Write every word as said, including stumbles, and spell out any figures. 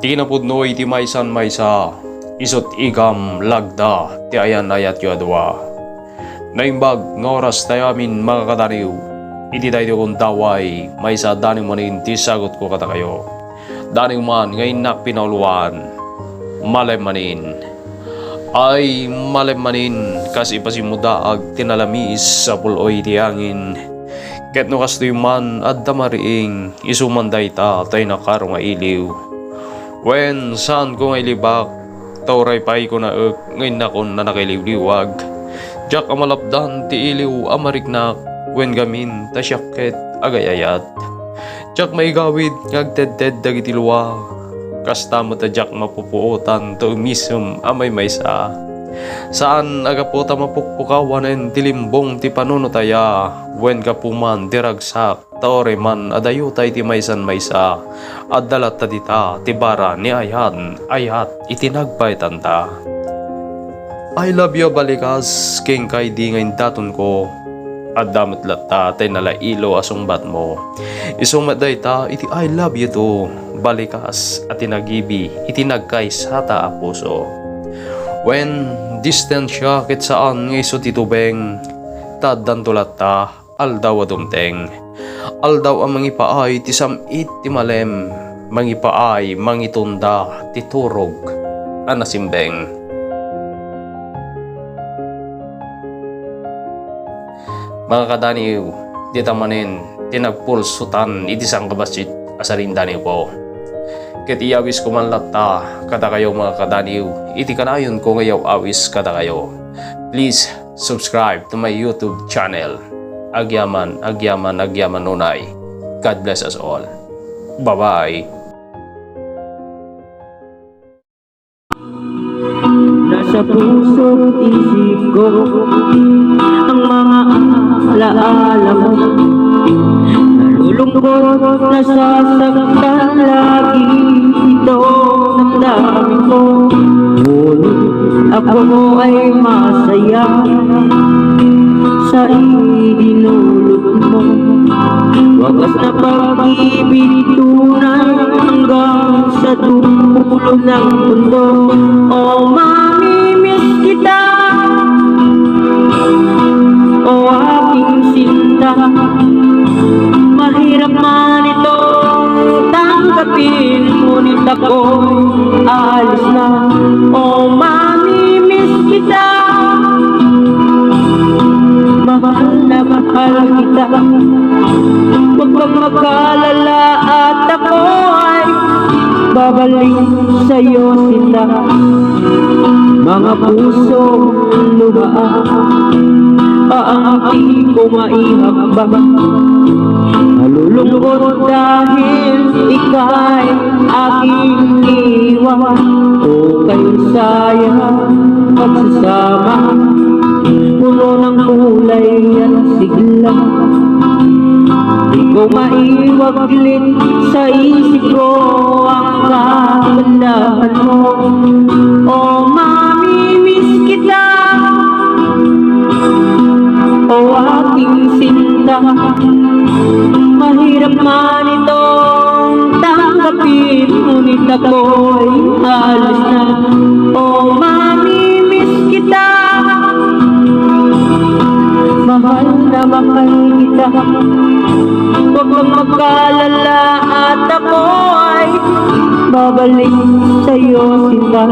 Ti kinapudno iti maysan maysa, isut' igam lagda ti ayan-ayatyo a dua. Naimbag nga oras tayo amin, mga kadaniw. Iti daytoy gundaway, maysa a daniw manin ti sagutko kadakayo. Daniw man nga innak pinauloan. Malem manin. Ay, malem manin, kas ipasimudaag ti nalamis a pul-oy iti angin. Ket no kastoy man, adda mariing, isu man dayta tay nakaro nga iliw. Wen, saanko nga ilibak, ta uray pay kunaek nga innakon a nakailiwliwag. Diak a malapdan ti iliw a mariknak, wen gamin ta siak ket agay-ayat. Diak maigawid nga agtedted dagiti lua. Kasta met a diak mapupuotan ta umisem a maymaysa. Saan a gapu ta mapukpukawanen ti limbong ti panunot aya, wen gapu man ti ragsak, ta uray man a dayota iti maysan maysa, adda latta dita ti bara ni ayan-ayat iti nagbaetanta. I love you a balikas, ken kaydi nga indatonko. Adda met latta tay nalailo a sungbatmo. Isu met dayta iti I love you too, balikas a tinagibi iti nagkaysata a puso. Wen, distansia ket saan nga isu ti tubeng, ta addanto latta aldaw a dumteng. Aldaw a mangipaay ti sam-it ti malem, mangipaay, mangitunda ti turog a nasimbeng. Mga kadaniw, dita manen ti nagpulsutan iti sangkabassit a sarindaniwko. Ket iyawisko man latta kadakayo, mga kadaniw, iti kanayonko nga iyaw-awis kadakayo. Please subscribe to my YouTube channel. Agyaman, agyaman, agyaman unay. God bless us all. Bye-bye. Nasa puso't isip ko ang mga alaala mo. Nalulungkot, nasasaktan lagi itong damdamin ko. Ngunit ako ay masaya sa idinulot mo. Wagas na pag-ibig tunay hanggang sa dulo ng mundo. O, mamimiss kita, o aking sinta. Mahirap man itong tanggapin, ngunit ako'y aalis na. O, mamimiss kita. Mahal na mahal kita. Huwag kang mag-alala at ako ay babalik sa'yo, sinta. Mga pusong luha ang di ko maihakbang. Nalulungkot dahil ika'y aking iniwan. O kayong sayang pagsasama, puno ng kulay at sigla. Di ko maiwaglit sa isip ko ang kagandahan mo. O, mamimiss kita, o aking sinta. Mahirap man itong tanggapin, ngunit ako'y aalis na. O, mamimiss kita. Mahal na mahal kita. Huwag kang mag-alala at ako ay babalik sa'yo, sinta.